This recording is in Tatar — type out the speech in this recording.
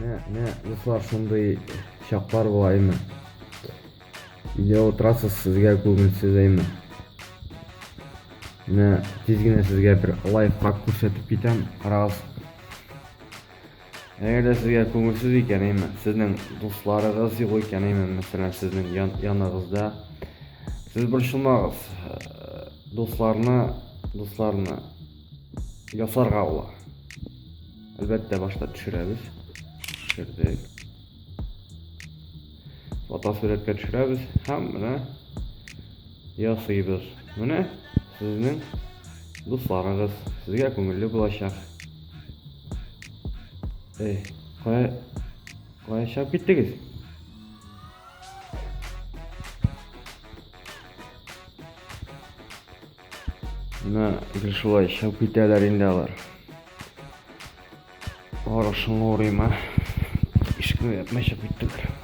Менә, менә, дуслар, шундый чаклар була әйме. Өйдә утырасыз, сезгә күңелсез әйме. Менә тиз генә сезгә бер лайфхак күрсәтеп китәм. Карагыз. Әгәр дә сезгә күңелсез икән, әйме, сезнең дусларыгыз юк икән, әйме, мәсәлән, сезнең ян, яныгызда, сез борчылмагыз. Дусларны, дусларны ясарга була. Әлбәттә, башта төшерәбез. Төшердек. Фотосурәткә төшерәбез һәм менә ясыйбыз. Менә сезнең дусларыгыз, сезгә күңелле булачак. Эй, кая кая чыгып киттегез? Менә гел шулай чыгып китәләр инде алар. Арышыңа урыйм, а. Ишекне япмай чыгып киттеләр.